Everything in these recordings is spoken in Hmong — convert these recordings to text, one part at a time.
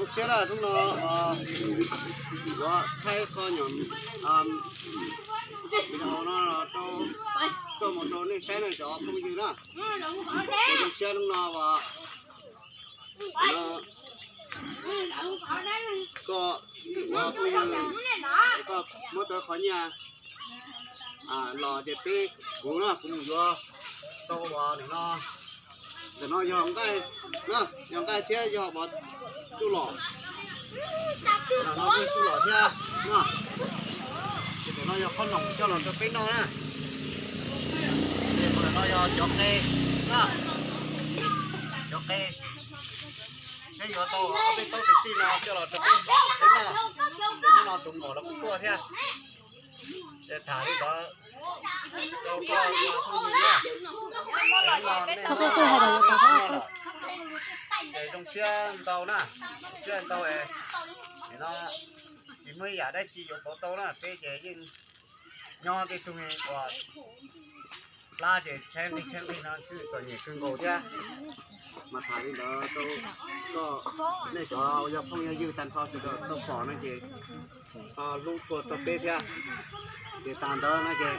Zoo siab na, hnub no yuav thaij qhov nyuam video no rau, tuaj mus rau nej saib na cov phooj ywg na. Zoo siab hnub no uas koj ua phooj ywg, koj muab tau qhov nyiaj los ces peb, kuv na kuv mus yuav tau uas nim no, ntawm no yog nqaij, yog nqaij thiab yog mov tsuj lom, ntawm no yog tsuj lom thiab no. Ces ntawm no yog qhob noom coj los rau peb noj na. Ntawm no yog cov qe, cov qe, thiab yuav tau ob peb taub pes tsij no coj los rau peb noj. Hnub no tus mom los kuj tuaj thiab. Ces tham li ntawd rau koj phooj ywg na. Hnub no nej noj peb noj lawm, ces zoo siab ntau na, zoo siab ntau. Nim no tsis muaj ib yam dab tsi yuav pauv tau na, peb ces yeej nyob tej tug uas plab ces tshaib nqig tshaib nqig no xwb, txom nyem kawg nkaus thiab. Mas tham li ntawd rau koj, nej cov yog phooj yog ywg tag nrho sawv daws tau pom no ces ho hlub tshua txog peb thiab. Ces tas ntawd no ces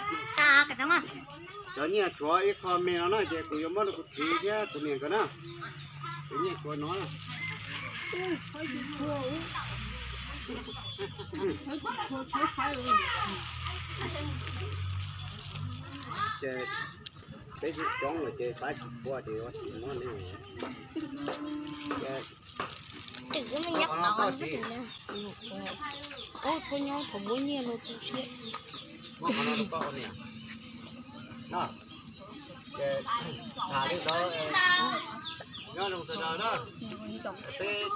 cov nyiaj tshuav ib qho me no na ces kuv yuav muab rau kuv txiv thiab kuv niam nkawd na. Cov nyiaj tshuav no na. Ces peb tsis coob lawm ces pab tsis tshua ces yuav tsis muab li. Txhob nyob thaum muab nyiaj no tu siab. Tham li ntawd, nyob zoo sawv daws na. Peb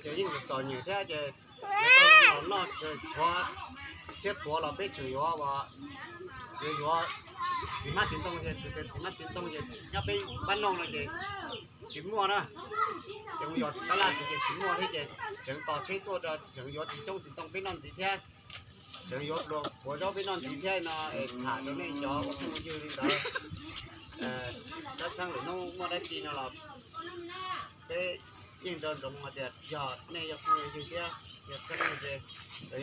ces yeej txom nyem thiab ces yuav tau los noj tshuav txhiab puav los peb tseem yuav, yuav yuav txiv hmab txiv ntoo ces, txiv hmab txiv ntoo ces nyob peb npab noog no ces tsis muaj na. Ces mus yos tab laj ces tsis muaj thiab ces tseem tos tsheb tuaj rau tseem yuav txiv xyoob txiv ntoo peb noj ntxiv thiab. Tseem yuav pluas puav zaub peb noj ntxiv thiab no es tham rau nej cov ua phooj ua ywg li ntawd. Txheeb txheeb lwm hnub muaj dab tsi no los peb yeej nco ntsoov hais tias yog nej yog phooj yog ywg thiab yog txheeb ces,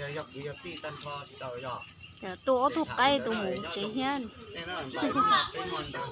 yog yog kwv yog tij tag nrho sawv daws yog tuaj ob tug qaib tus mus tsev thiab. Nej na, peb muaj ntawd.